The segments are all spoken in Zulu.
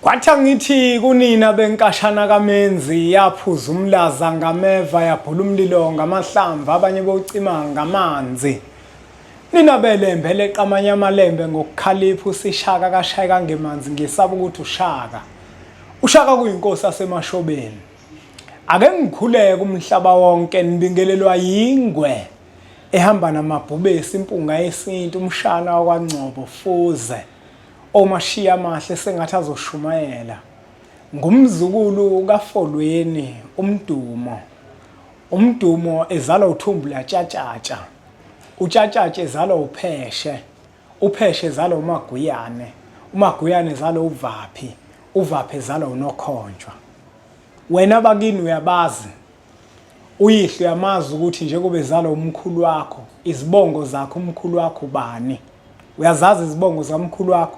Kwathi angithi kunina benkashana kaMenzi yaphuza umlaza ngameva yabhula umlilo ngamahlamvu abanye bocima ngamanzi. Nina belembe leqa amanye amalembe ngokukhalipha usishaka kashayeka ngemanzi ngisaba ukuthi ushaka. Ushaka kuyinkosi asemashobeni. Ake ngikhuleke umhlaba wonke nibingelelwa yingwe ehamba namabhubesi impunga yesintu umshana wakwaNgcobo Fuze. Omashiya amahle sengathi azoshumayela. Ngumzukulu kaFolweni uMdumo. UMdumo ezalwa uThumbu laTshatshatsha. UTshatshatsha ezalwa uPheshe. UPheshe ezalwa uMaguyane. UMaguyane ezalwa uVaphi. UVaphi ezalwa uNokhonjwa. Wena bakini uyabazi. Uyihlo uyamazi ukuthi njengoba ezalwa umkhulu wakho, izibongo zakhe umkhulu wakho ubani. Uyazazi izibongo zamkhulu wakho?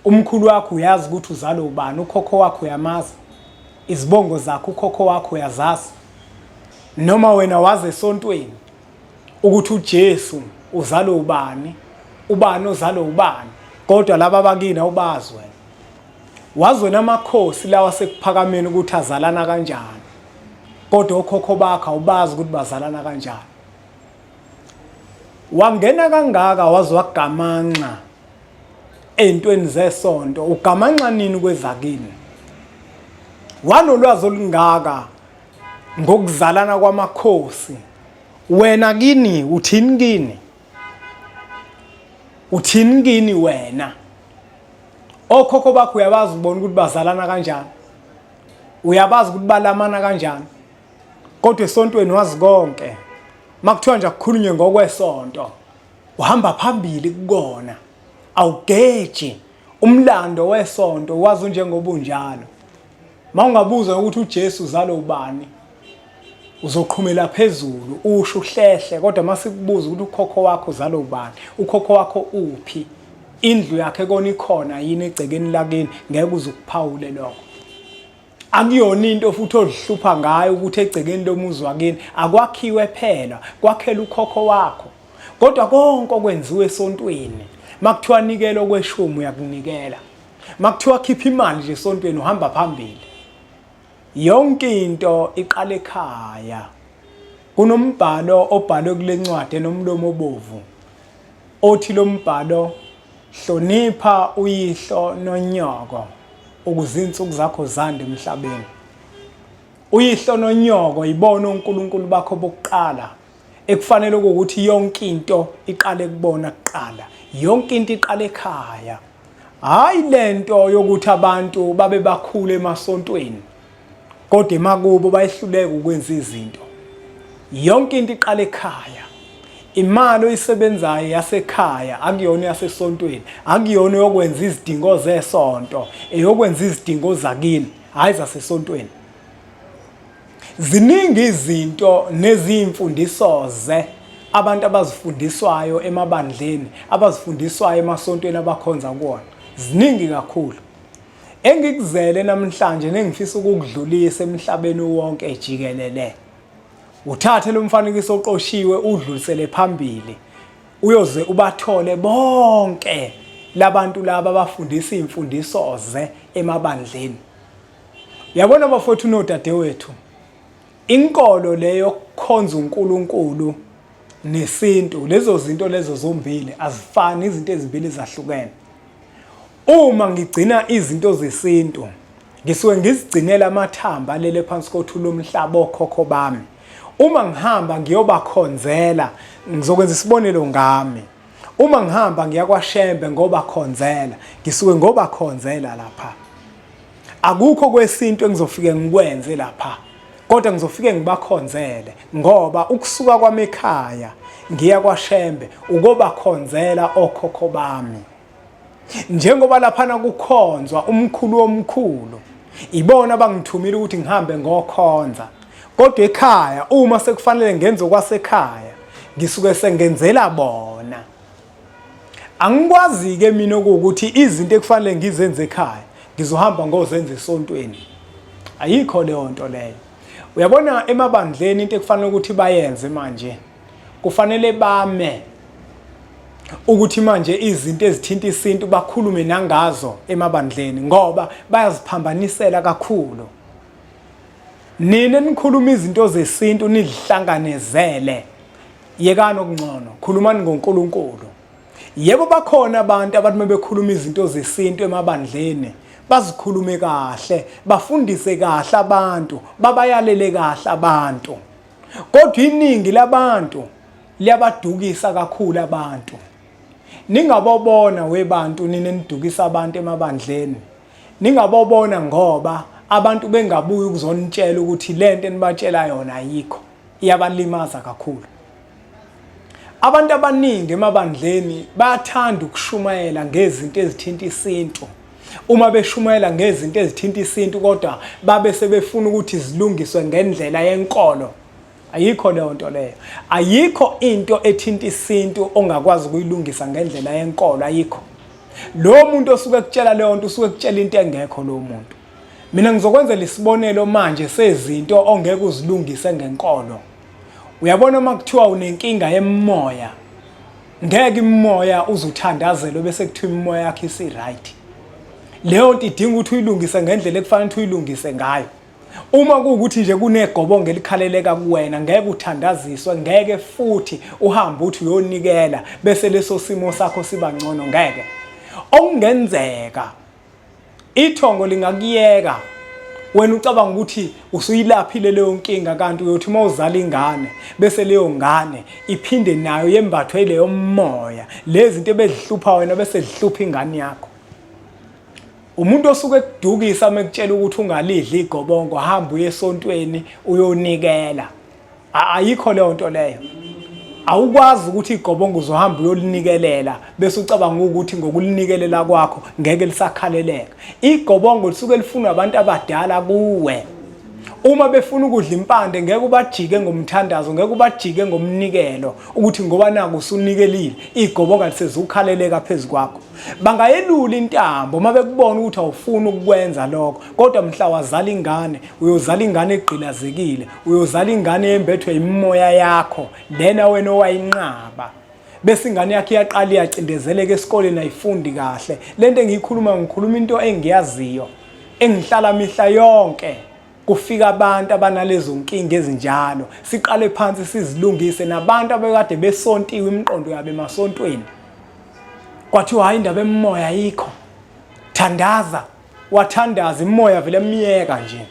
Umkhulu wakho uyazi ukuthi uzalwa ubani, ukhokho wakho uyamazi. Izibongo zakhe ukhokho wakho uyazazi. Noma wena wazi esontweni ukuthi uJesu uzalwa ubani, ubani ozalwa ubani, kodwa laba abakini awubazi wena. Wazi wena amakhosi lawa asekuphakameni ukuthi azalana kanjani, kodwa okhokho bakho awubazi ukuthi bazalana kanjani. Wangena kangaka waze wagamanxa ey'ntweni zesonto, ugamanxa nini kwezakini? Wanolwazi olungaka ngokuzalana kwamakhosi, wena kini uthini kini? Uthini kini wena? Okhokho bakho uyabazi ubona ukuthi bazalana kanjani, uyabazi ukuthi balamana kanjani, kodwa esontweni wazi konke. Makuthiwa nje akukhulunywe ngokwesonto, uhamba phambili kukona, awugeji umlando wesonto, wazi unjengoba unjalo. Mawungabuza ukuthi uJesu uzalwa ubani, uzoqhumela phezulu usho uhlehle, kodwa masikubuza ukuthi ukhokho wakho uzalwa ubani, ukhokho wakho uphi, indlu yakhe kona ikhona yini egcekeni lakini, ngeke uze ukuphawule lokho. Akuyona into futhi ozihlupha ngayo ukuthi egcekeni lomuzi wakini akwakhiwe phela, kwakhela ukhokho wakho. Kodwa konke okwenziwe esontweni, makuthiwa nikela okweshumi uyakunikela. Makuthiwa khipha imali nje esontweni uhamba phambili. Yonke into iqala ekhaya. Kunombhalo obhalwe kule ncwadi enomlomo obovu othi lo mbhalo hlonipha uyihlo nonyoko ukuze izinsuku zakho zande emhlabeni. Uyihlo nonyoko ibona onkulunkulu bakho bokuqala ekufanele ukuthi yonke into iqale kubona kuqala. Yonke into iqale ekhaya. Hayi lento yokuthi abantu babe bakhule emasontweni kodwa emakubo bayehluleka ukwenza izinto. Yonke into iqala ekhaya. Imali oyisebenzayo yasekhaya akuyona yasesontweni, akuyona yokwenza izidingo zesonto, eyokwenza izidingo zakini, hhayi zasesontweni. Ziningi izinto nezimfundiso ze abantu abazifundiswayo emabandleni, abazifundiswayo emasontweni abakhonza kuwona. Ziningi kakhulu. Engikuzele namhlanje nengifisa ukukudlulisa emhlabeni wonke jikelele. Uthathe lo mfanekiso oqoshiwe udlulisele phambili. Uyoze ubathole bonke labantu laba abafundisa izimfundiso ze emabandleni. Yabona bafowethu nodadewethu, inkolo le yokukhonza uNkulunkulu nesintu, lezo zinto lezo zombili azifani, izinto ezimbili ezahlukene. Uma ngigcina izinto zesintu, ngisuke ngizigcinela amathamba alele phansi kothuli lomhlaba okhokho bami. Uma ngihamba ngiyobakhonzela, ngizokwenza isibonelo ngami. Uma ngihamba ngiya kwaShembe ngobakhonzela, ngisuke ngobakhonzela lapha. Akukho kwesintu engizofike ngikwenze lapha, kodwa ngizofike ngibakhonzele ngoba ukusuka kwami ekhaya ngiya kwaShembe ukobakhonzela okhokho bami. Njengoba laphana kukhonzwa umkhulu womkhulu, ibona abangithumile ukuthi ngihambe ngokhonza. Kodwa ekhaya uma sekufanele ngenze okwasekhaya, ngisuke sengenzela bona. Angikwazi-ke mina okuwukuthi izinto ekufanele ngizenze ekhaya ngizohamba ngozenza esontweni. Ayikho leyo nto leyo. Uyabona emabandleni into ekufanele ukuthi bayenze manje, kufanele bame. Ukuthi manje izinto ezithinta isintu bakhulume nangazo emabandleni ngoba bayaziphambanisela kakhulu. Nina nikhuluma izinto zesintu nidihlanganezele. Yekani okungcono, khulumani ngoNkulunkulu. Yebo bakhona abantu abathi mebekhuluma izinto zesintu emabandleni bazikhulume kahle, bafundise kahle abantu, babayalele kahle abantu. Kodwa iningi labantu liyabadukisa kakhulu abantu. Ningabobona webantu nina nidukisa abantu emabandleni. Ningabobona ngoba abantu bengabuyi ukuzonitshela ukuthi lento enibatshela yona ayikho. Iyabalimaza kakhulu. Abantu abaningi emabandleni bayathanda ukushumayela ngezinto ezithinta isintu. Uma beshumayela ngezinto ezithinta isintu kodwa babe sebefuna ukuthi zilungiswe ngendlela yenkolo. Ayikho leyo nto leyo. Ayikho into ethinta isintu ongakwazi ukuyilungisa ngendlela yenkolo, ayikho. Lo muntu osuke ekutshela leyo nto usuke ekutshela into engekho lowo muntu. Mina ngizokwenzela isibonelo manje sezinto ongeke uzilungise ngenkolo. Uyabona uma kuthiwa unenkinga yemoya, ngeke imoya uzuthandazelwe bese kuthiwa imimoya yakho isi-right. Leyo nto idinga ukuthi uyilungise ngendlela ekufanele ukuthi uyilungise ngayo. Uma kuwukuthi nje kunegobongo elikhaleleka kuwena, ngeke uthandaziswe, ngeke futhi uhambe uthi uyonikela bese leso simo sakho siba ngcono, ngeke. Okungenzeka Ithongo lingakuyeka wena ucabanga ukuthi usuyilaphile leyo nkinga kanti uyothi uma uzala ingane bese leyo ngane iphinde nayo yembathwe leyo moya lezi zinto ebezihlupha wena bese zihlupha ingane yakho. Umuntu osuke ekudukisa uma ekutshela ukuthi ungalidli igobongo, hamba uye esontweni uyonikela. Ayikho leyo nto leyo. Awukwazi ukuthi igobongo uzohamba uyolinikelela bese ucabanga ukuthi ngokulinikelela kwakho ngeke lisakhaleleka. Igobongo lisuke lifunwa abantu abadala kuwe. Uma befuna ukudla impande ngeke ubajike ngomthandazo, ngeke ubajike ngomnikelo ukuthi ngoba naku usunikelile igobongo alisezukhaleleka phezu kwakho. Bangayelula intambo uma bekubona ukuthi awufuni ukukwenza lokho, kodwa mhla wazala ingane uyozala ingane egqilazekile, uyozala ingane yembethwe imimoya yakho lena wena owayinqaba. Bese ingane yakho iyaqala iyacindezeleka esikoleni ayifundi kahle. Lento engiyikhuluma ngikhuluma into engiyaziyo engihlala mihla yonke kufika abantu abanalezo nkinga ezinjalo siqale phansi sizilungise nabantu abekade besontiwe imiqondo yabo emasontweni kwathiwa hayi indaba emimoya ayikho thandaza wathandaza imoya vele emyeka nje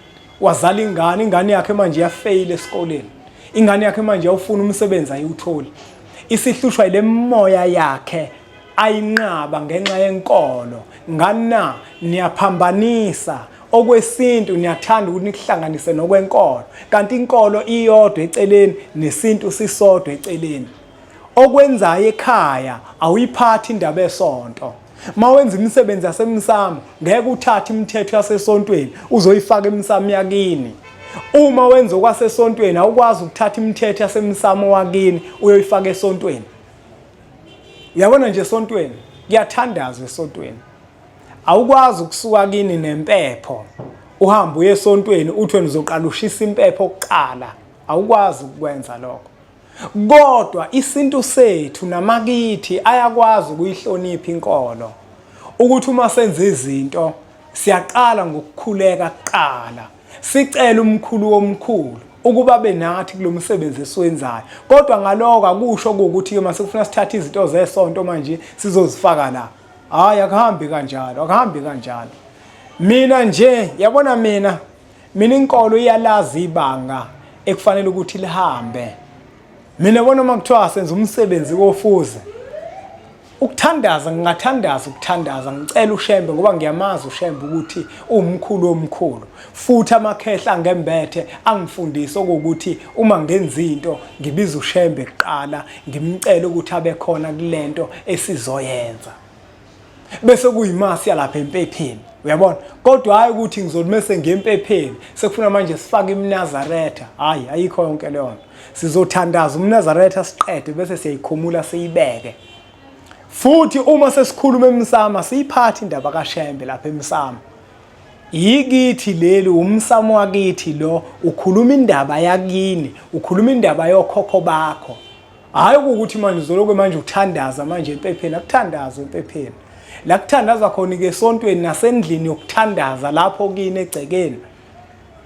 wazala ingane ingane yakhe manje iyafeyila esikoleni ingane yakhe manje awufuna umsebenzi ayiwutholi isihlushwa ile moya yakhe ayinqaba ngenxa yenkolo ngana niyaphambanisa okwesintu niyathanda ukuthi nikuhlanganise nokwenkolo kanti inkolo iyodwa eceleni nesintu sisodwa eceleni okwenzayo ekhaya awuyiphathi indaba esonto uma wenza imisebenzi yasemsamo ngeke uthathe imithetho yasesontweni uzoyifaka emsamo yakini uma wenza okwasesontweni awukwazi ukuthatha imithetho yasemsamo wakini uyoyifaka esontweni uyabona nje esontweni kuyathandazwa esontweni awukwazi ukusuka kini nempepho uhambe uye esontweni uthi wena uzoqala ushisa impepho kuqala awukwazi ukukwenza lokho Kodwa isintu sethu namakithi ayakwazi ukuyihlonipha inkolo. Ukuthi uma senza izinto siyaqala ngokukhuleka kuqala. Sicela umkhulu womkhulu ukuba benathi kulo msebenzi esiwenzayo. Kodwa ngaloko akusho ukuthi ke mase kufuna sithathe izinto zesonto manje sizozifaka la. Hayi akuhambi kanjalo, akuhambi kanjalo. Mina nje yabona mina Mina inkolo iyalazi ibanga ekufanele ukuthi lihambe. Mina bona uma kuthiwa senza umsebenzi kofuze ukuthandaza ngingathandaza ukuthandaza ngicela uShembe ngoba ngiyamazi uShembe ukuthi uwumkhulu omkhulu futhi amakhehla angembethe angifundise okuwukuthi uma ngenza into ngibiza uShembe kuqala ngimcele ukuthi abe khona kulento esizoyenza bese kuyimasi yalapha empepheni uyabona kodwa hayi ukuthi ngizothi mese ngiyempepheni sekufuna manje sifake imnazaretha hayi ayikho yonke leyo nto sizothandaza umnazaretha siqede bese siyayikhumula siyibeke futhi uma sesikhuluma emsama siyiphathe indaba kaShembe lapha emsama yikithi leli umsamo wakithi lo ukhuluma indaba yakini ukhuluma indaba yokhokho bakho. Hhayi ukuthi manje uzolokhu manje uthandaza manje empepheni, akuthandazwe empepheni. La kuthandaza khona-ke esontweni nasendlini yokuthandaza lapho kini egcekeni.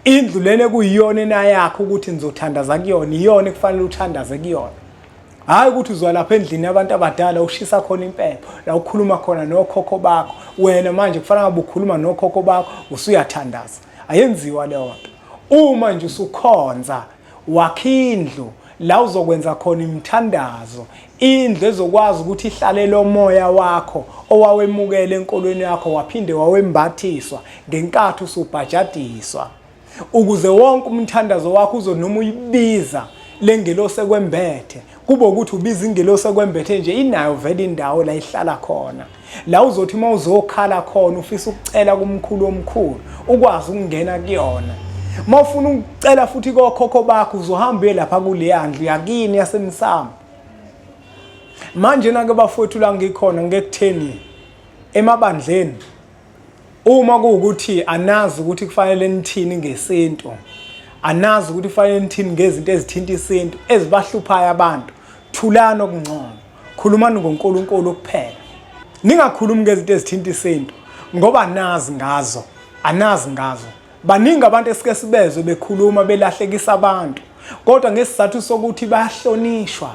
Indlu lena ekuyiyona enayakho ukuthi nizothandaza kuyona, iyona ekufanele uthandaze kuyona. Hhayi ukuthi uzwa lapha endlini yabantu abadala ushisa khona impepho, la ukhuluma khona nokhokho bakho. Wena manje kufanele ngabe ukhuluma nokhokho bakho usuyathandaza. Ayenziwa leyo nto. Uma nje usukhonza wakha indlu la uzokwenza khona imithandazo, indlu ezokwazi ukuthi ihlale lo moya wakho owawemukela enkolweni yakho waphinde wawembathiswa ngenkathi usubhajadiswa, ukuze wonke umthandazo wakho uzo noma uyibiza lengelosi ekwembethe kube ukuthi ubiza ingelosi ekwembethe nje, inayo vele indawo la ihlala khona, la uzothi uma uzokhala khona ufisa ukucela kumkhulu omkhulu ukwazi ukungena kuyona. Uma ufuna ukucela futhi kokhokho bakho uzohamba uye lapha kuleya ndlu yakini yasemsamo. Manje nake bafowethu, la ngikhona ngekutheni emabandleni, uma kuwukuthi anazi ukuthi kufanele nithini ngesintu, anazi ukuthi kufanele nithini ngezinto ezithinta isintu ezibahluphayo abantu, thulani okungcono, khulumani ngoNkulunkulu kuphela. Ningakhulumi ngezinto ezithinta isintu ngoba anazi ngazo, anazi ngazo. Baningi abantu esike sibezwe bekhuluma belahlekisa abantu, kodwa ngesizathu sokuthi bayahlonishwa,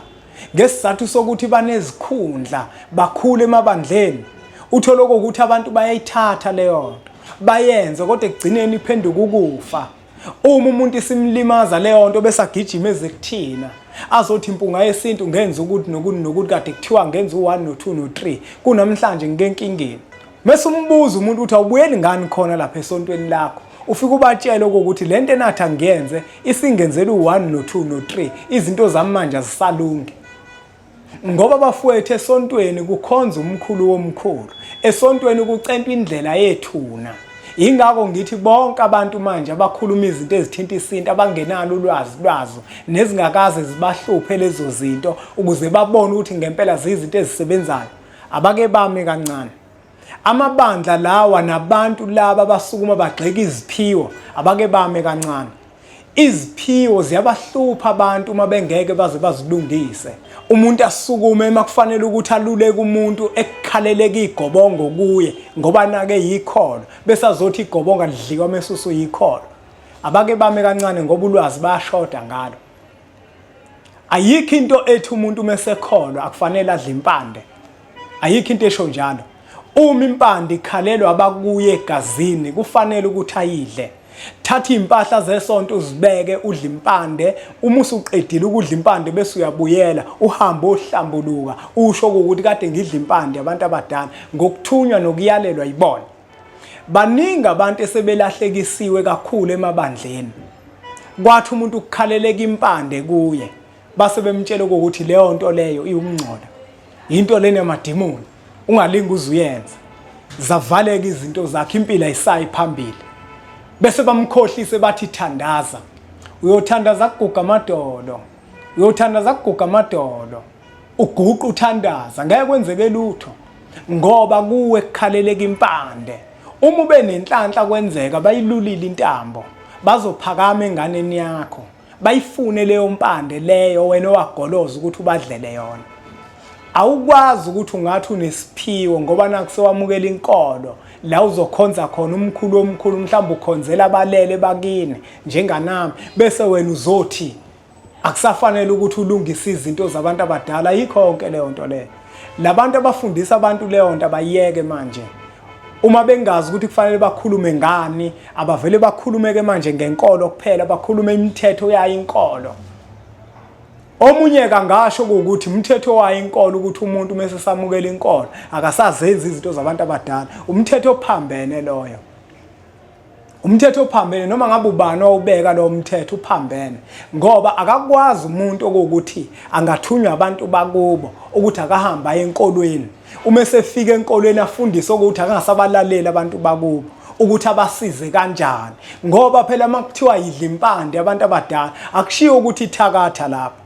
ngesizathu sokuthi banezikhundla, bakhule emabandleni, uthole ukuthi abantu bayayithatha leyo nto bayenze, kodwa ekugcineni iphenduka ukufa. Uma umuntu isimlimaza leyo nto bese agijima eze kuthina azothi impunga yesintu ngenza ukuthi nokuthi nokuthi, kade kuthiwa ngenza u-1 no-2 no-3, kunamhlanje ngikenkingeni. Mese umbuza umuntu ukuthi awubuyeli ngani khona lapha esontweni lakho, ufike ubatshele ukuthi le nto enathi angiyenze isingenzela u-1 no-2 no-3, izinto zami manje azisalungi. Ngoba bafowethu, esontweni kukhonza umkhulu womkhulu, esontweni kucentwa indlela yethuna. Yingakho ngithi bonke abantu manje abakhuluma izinto ezithinta isintu abangenalo ulwazi lwazo nezingakaze zibahluphe lezo zinto ukuze babone ukuthi ngempela ziyizinto ezisebenzayo, abake bame kancane. Amabandla lawa nabantu laba basukuma bagxeka iziphiwo, abake bame kancane. Iziphiwo ziyabahlupha abantu uma bengeke baze bazilungise. Umuntu asukume uma kufanele ukuthi aluleke umuntu ekukhaleleka igobongo kuye ngoba nake yikholo, bese azothi igobongo alidliwa mesusu yikholo. Abake bame kancane ngoba ulwazi bayashoda ngalo. Ayikho into ethi umuntu uma esekholwa akufanele adle impande. Ayikho into esho njalo. Uma impande ikhalelwa abakuye egazini kufanele ukuthi ayidle. Thatha iy'mpahla zesonto uzibeke udle impande. Uma usuqedile ukudla impande bese uyabuyela uhambe ohlambuluka usho ukuthi kade ngidla impande abantu abadala ngokuthunywa nokuyalelwa yibona. Baningi abantu esebelahlekisiwe kakhulu emabandleni. Kwathi umuntu ukukhaleleka impande kuye base bemtshela ukuthi leyo nto leyo iwumngcola, into lena yamadimoni, ungalingi uze uyenze. Zavaleka izinto zakhe, impilo ayisayi phambili. Bese bamkhohlise bathi thandaza, uyothandaza kuguga amadolo, uyothandaza kuguga amadolo, uguqa uthandaza, ngeke kwenzeke lutho ngoba kuwe kukhaleleka impande. Uma ube nenhlanhla kwenzeka bayilulile intambo, bazophakama enganeni yakho bayifune leyo mpande leyo wena owagoloza ukuthi ubadlele yona. Awukwazi ukuthi ungathi unesiphiwo ngoba naku sewamukela inkolo la uzokhonza khona umkhulu omkhulu, mhlawumbe ukhonzela abalele bakini njenganami, bese wena uzothi akusafanele ukuthi ulungise izinto zabantu abadala. Ayikho yonke leyo nto leyo. Labantu abafundisa abantu leyo nto abayeke manje. Uma bengazi ukuthi kufanele bakhulume ngani, abavele bakhulume-ke manje ngenkolo kuphela, bakhulume imithetho yayo inkolo. Omunye kangasho ukuthi umthetho wayo inkolo ukuthi umuntu uma esesamukela inkolo akasazenzi izinto zabantu abadala. Umthetho ophambene loyo. Umthetho ophambene, noma ngabe ubani owubeka lowo mthetho uphambene, ngoba akakwazi umuntu okuwukuthi angathunywa abantu bakubo ukuthi akahambe aye enkolweni, uma esefika enkolweni afundise ukuthi akangasabalaleli abantu bakubo ukuthi abasize kanjani, ngoba phela uma kuthiwa yidla impande abantu abadala akushiwo ukuthi ithakatha lapho.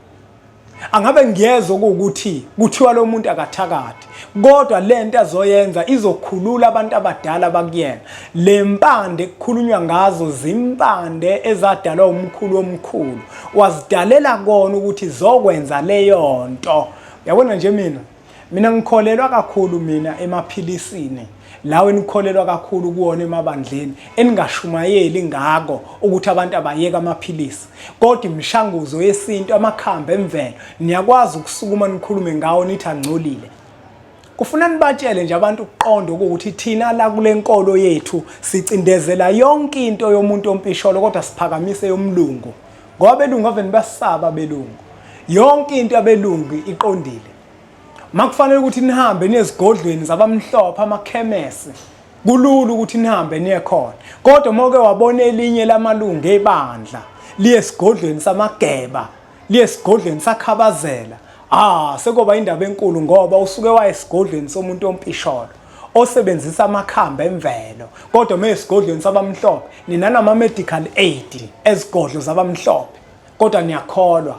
Angabe ngiyezwa ukuthi kuthiwa lo muntu akathakathi, kodwa lento azoyenza izokhulula abantu abadala bakuyena. Le mpande kukhulunywa ngazo zimpande ezadalwa umkhulu omkhulu, wazidalela kona ukuthi zokwenza leyo nto. Uyabona nje mina ngikholelwa kakhulu mina emaphilisini lawo enikholelwa kakhulu kuwona emabandleni, eningashumayeli ngako ukuthi abantu abayeke amaphilisi, kodwa imishanguzo yesintu, amakhambi emvelo, niyakwazi ukusukuma nikhulume ngawo nithi angcolile. Kufuna nibatshele nje abantu ukuqonda ukuthi thina la kule nkolo yethu sicindezela yonke into yomuntu ompisholo, kodwa siphakamise yomlungu, ngoba abelungu ave nibasaba abelungu. Yonke into yabelungu iqondile. Makufanele ukuthi nihambe niye ezigodlweni zabamhlophe, amakhemesi, kulula ukuthi nihambe niye khona, kodwa uma uke wabona elinye lamalungu ebandla liye esigodlweni samageba, liye esigodlweni sakhabazela, sekuba indaba enkulu, ngoba usuke waye esigodlweni somuntu ompisholo osebenzisa amakhambi emvelo. Kodwa uma esigodlweni sabamhlophe, nina nama-medical aid ezigodlo zabamhlophe, kodwa niyakholwa.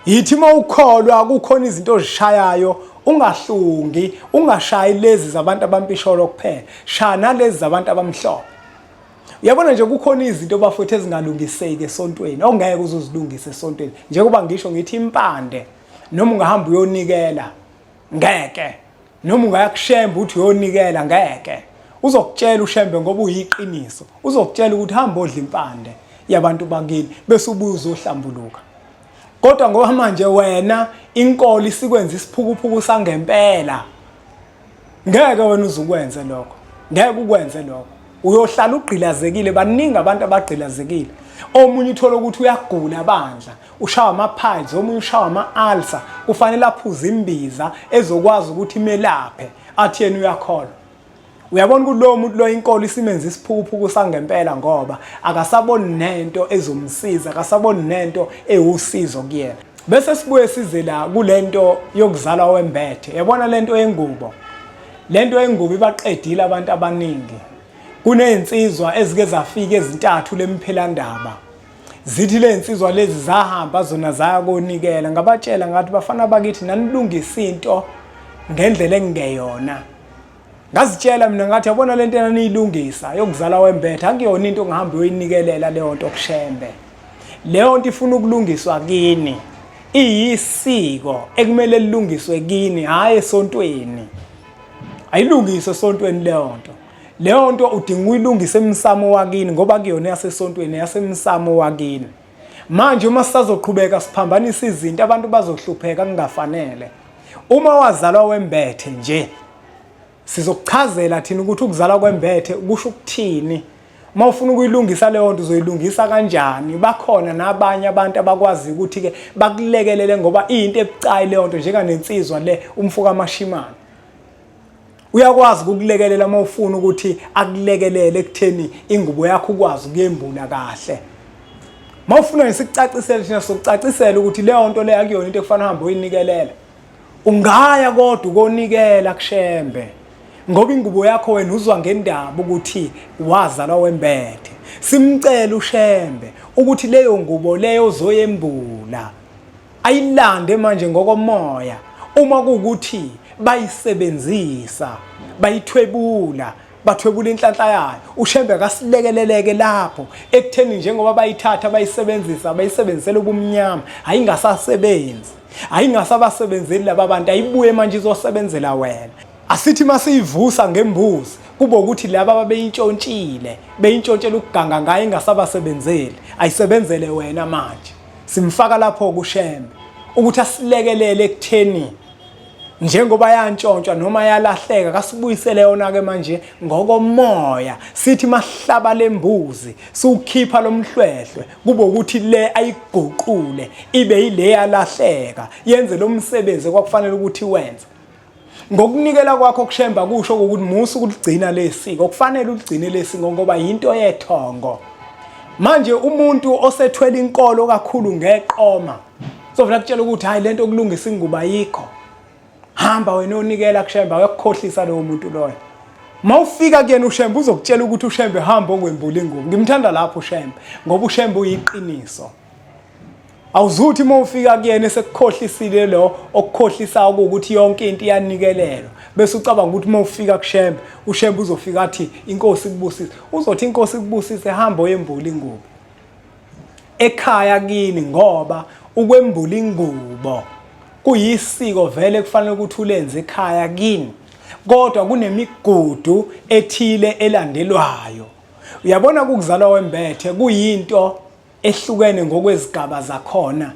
Yithi uma ukholwa kukhona izinto ozishayayo, ungahlungi, ungashayi lezi zabantu abampisholo kuphela, shaya nalezi zabantu abamhlophe. Uyabona nje kukhona izinto bafowethu ezingalungiseki esontweni, ongeke uze uzilungise esontweni. Njengoba ngisho ngithi impande, noma ungahamba uyonikela ngeke, noma ungaya kuShembe uthi uyonikela ngeke. Uzokutshela uShembe ngoba uyiqiniso, uzokutshela ukuthi hamba odla impande yabantu bakini bese ubuye uzohlambuluka. Kodwa ngoba manje wena inkolo isikwenza isiphukuphuku sangempela, ngeke wena uzukwenze lokho, ngeke ukwenze lokho, uyohlala ugqilazekile. Baningi abantu abagqilazekile. Omunye uthola ukuthi uyagula bandla, ushawa ama-piles, omunye ushawa ama-ulcer, kufanele aphuze imbiza ezokwazi ukuthi imelaphe, athi yena uyakholwa. Uyabona ukuthi lowo muntu loyo inkolo isimenza isiphukuphuku sangempela, ngoba akasaboni nento ezomsiza, akasaboni nento ewusizo kuyena. Bese sibuye size la kulento yokuzalwa wembethe. Yabona lento yengubo, lento yengubo ibaqedile abantu abaningi. Kunezinsizwa ezike zafika ezintathu lemphelandaba, zithi le nsizwa lezi zahamba zona zaya konikela. Ngabatshela ngathi, bafana bakithi, nanilungisa into ngendlela engeyona. Ngazitshela mina ngathi, yabona lento enaniyilungisa yokuzala wembethe, akuyona into ongahamba uyoyinikelela leyo nto kuShembe. Leyo nto ifuna ukulungiswa kini, iyisiko ekumele lilungiswe kini, hhayi esontweni. Ayilungiswe esontweni leyo nto. Leyo nto udinga ukuyilungisa emsamo wakini, ngoba kuyona yasesontweni, yasemsamo wakini. Manje uma sisazoqhubeka siphambanisa izinto, abantu bazohlupheka kungafanele. Uma wazalwa wembethe nje, sizokuchazela thina ukuthi ukuzalwa kwembethe kusho ukuthini. Uma ufuna ukuyilungisa leyo nto uzoyilungisa kanjani. Bakhona nabanye abantu abakwazi ukuthi-ke bakulekelele, ngoba iyinto ebucayi leyo nto, njenganensizwa le umfo kaMashimane. Uyakwazi ukukulekelela uma ufuna ukuthi akulekelele ekutheni ingubo yakho ukwazi ukuyembula kahle. Uma ufuna nje sikucacisele thina, sokucacisela ukuthi leyo nto leyo akuyona into ekufanele uhambe uyinikelela. Ungaya kodwa ukonikela kuShembe, ngoba ingubo yakho wena uzwa ngendaba ukuthi wazalwa wembethe. Simcela uShembe ukuthi leyo ngubo leyo ozoyembula ayilande manje ngokomoya, uma kuwukuthi bayisebenzisa bayithwebula, bathwebula inhlanhla yayo, uShembe akasilekeleleke lapho ekutheni njengoba bayithatha bayisebenzisa, bayisebenzisela ubumnyama, ayingasasebenzi, ayingasabasebenzeli laba bantu, ayibuye manje izosebenzela wena. Asithi masiyivusa ngembuzi kube ukuthi laba babeyintshontshile, beyintshontshela ukuganga ngayo, ingasabasebenzeli, ayisebenzele wena manje. Simfaka lapho kuShembe ukuthi asilekelele ekutheni njengoba yantshontshwa noma yalahleka, kasibuyisele yona-ke manje ngokomoya. Sithi mahlaba lembuzi siwukhipha lomhlwehlwe, kube ukuthi le ayiguqule ibe yile yalahleka, yenze lo msebenzi okwakufanele ukuthi wenze. Ngokunikela kwakho kuShembe kusho ukuthi musa ukuligcina lesiko, kufanele uligcine lesiko ngoba yinto yethongo. Manje umuntu osethwele inkolo kakhulu ngeqoma sovela kutshela ukuthi hayi lento okulungisa ingubo ayikho, hamba wena onikela kuShembe, uyakukhohlisa lowo muntu loyo. Mawufika kuyena uShembe uzokutshela ukuthi uShembe hamba okwembula ingubo. Ngimthanda lapho uShembe ngoba uShembe uyiqiniso. Awuzuthi uma ufika kuyena esekukhohlisile lo okukhohlisayo ukuthi yonke into iyanikelelwa bese ucabanga ukuthi uma ufika kuShembe uShembe uzofika athi inkosi ikubusise. Uzothi inkosi ikubusise hamba oyembula ingubo ekhaya kini ngoba ukwembula ingubo kuyisiko vele kufanele ukuthi ulenze ekhaya kini kodwa kunemigudu ethile elandelwayo. Uyabona kukuzalwa wembethe kuyinto ehlukene ngokwezigaba zakhona.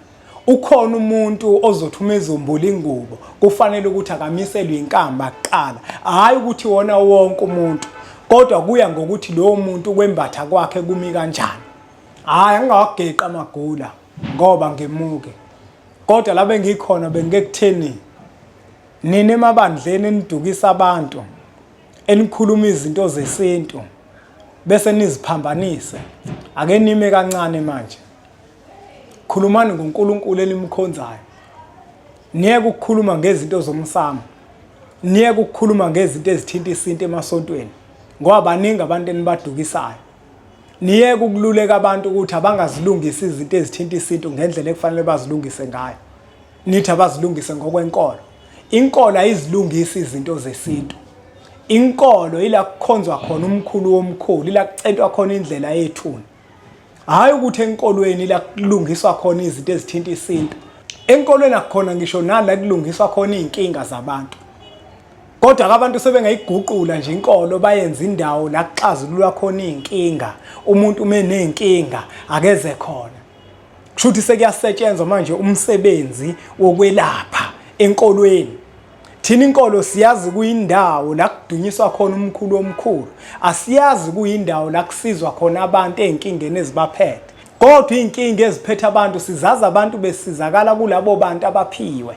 Ukhona umuntu ozothi uma ezombula ingubo kufanele ukuthi akamiselwe inkamba kuqala, hhayi ukuthi wona wonke umuntu, kodwa kuya ngokuthi lowo muntu ukwembatha kwakhe kumi kanjani. Hhayi, angingawageqi amagula ngoba ngemuke, kodwa la bengikhona bengike kutheni nina emabandleni enidukisa abantu enikhuluma izinto zesintu bese niziphambanise. Ake nime kancane manje, khulumani ngoNkulunkulu enimkhonzayo, niyeke ukukhuluma ngezinto zomsamo, niyeke ukukhuluma ngezinto ezithinta isintu emasontweni, ngoba baningi abantu enibadukisayo. Niyeke ukululeka abantu ukuthi abangazilungisi izinto ezithinta isintu ngendlela ekufanele bazilungise ngayo, nithi abazilungise ngokwenkolo. Inkolo ayizilungisi izinto zesintu. Inkolo ila kukhonzwa khona umkhulu womkhulu, ila kucentwa khona indlela yethuna. Hhayi ukuthi enkolweni ila kulungiswa khona izinto ezithinta isintu. Enkolweni akukhona ngisho nala kulungiswa khona iy'nkinga zabantu. Kodwa abantu sebengayiguqula nje inkolo bayenze indawo la kuxazululwa khona iy'nkinga. Umuntu uma eney'nkinga akeze khona. Kusho ukuthi sekuyasetshenzwa manje umsebenzi wokwelapha enkolweni. Thina inkolo siyazi kuyindawo la kudunyiswa khona umkhulu omkhulu. Asiyazi kuyindawo la kusizwa khona abantu ey'nkingeni ezibaphethe. Kodwa iy'nkinga eziphethe abantu sizazi abantu besizakala kulabo bantu abaphiwe.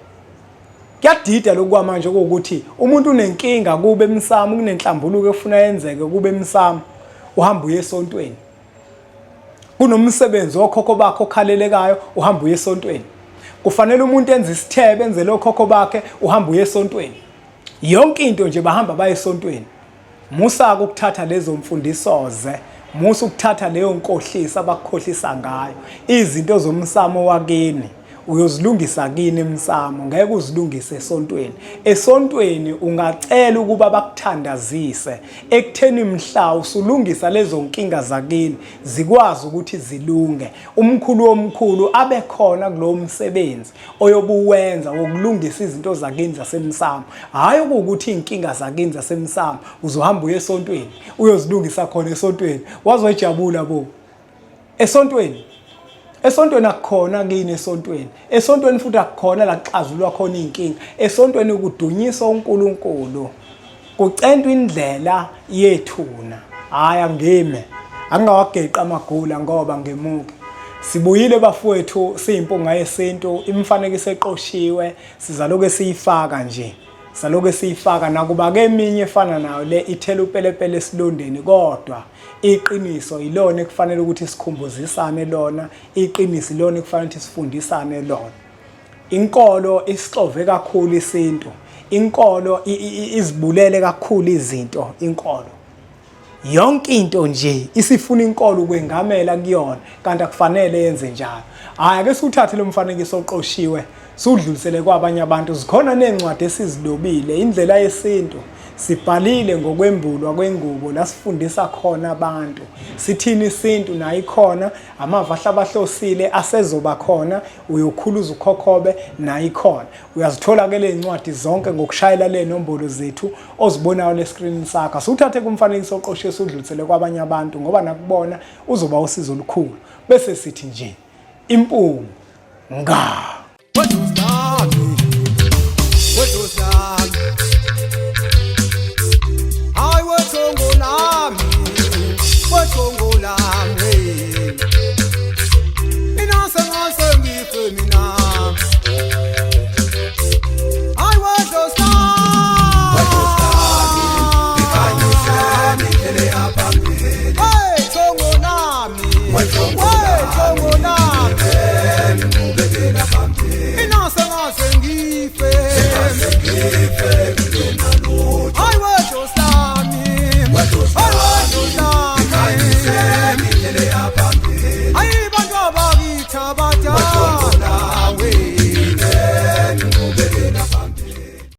Kuyadida lokhu kwamanje okuwukuthi umuntu unenkinga kube emsamo, kunenhlambuluko efuna yenzeke kube emsamo, uhamba uye esontweni. Kunomsebenzi wokhokho bakhe okhalelekayo, uhamba uye esontweni. Kufanele umuntu enze isithebe enzele okhokho bakhe, uhamba uye esontweni. Yonke into nje bahamba baye esontweni. Musa ukuthatha lezo mfundisoze, musa ukuthatha leyo nkohliso abakukhohlisa ngayo. Izinto zomsamo wakini uyozilungisa kini emsamo, ngeke uzilungise esontweni. Esontweni ungacela ukuba bakuthandazise ekutheni mhla usulungisa lezo nkinga zakini zikwazi ukuthi zilunge. Umkhulu womkhulu abe khona kulowo msebenzi oyobuwenza wokulungisa izinto zakini zasemsamo. Hhayi okuwukuthi iy'nkinga zakini zasemsamo uzohamba uye esontweni uyozilungisa khona esontweni, wazojabula bo. Esontweni, esontweni akukhona kini esontweni. Esontweni futhi akukhona la kuxazululwa khona iy'nkinga. Esontweni kudunyiswa uNkulunkulu, kucentwa indlela yethuna. Hhayi, angime, angingawageqi amagula ngoba ngemuke. Sibuyile bafowethu, siyimpunga yesintu, imifanekiso eqoshiwe sizaloke siyifaka nje, saloke siyifaka nakuba-ke eminye efana nayo le ithela upelepele esilondeni, kodwa iqiniso ilona ekufanele ukuthi sikhumbuzisane lona, iqiniso ilona ekufanele ukuthi sifundisane lona. Inkolo isixove kakhulu isintu, inkolo izibulele kakhulu izinto. Inkolo yonke into nje isifuna inkolo ukwengamela kuyona, kanti akufanele yenze njalo. Hhayi, ake siwuthathe lo mfanekiso oqoshiwe siwudlulisele kwabanye abantu. Zikhona ney'ncwadi esizilobile, indlela yesintu sibhalile ngokwembulwa kwengubo la sifundisa khona abantu sithini isintu, nayo ikhona. Amava ahlabahlosile asezoba khona, uyokhuluza ukhokhobe, nayo ikhona. Uyazithola-ke le ncwadi zonke ngokushayela le nombolo zethu ozibonayo le screen sakho. Asiwuthathe kumfanekiso oqoshiwe siwudlulisele kwabanye abantu, ngoba nakubona uzoba usizo olukhulu. Bese sithi nje impunga.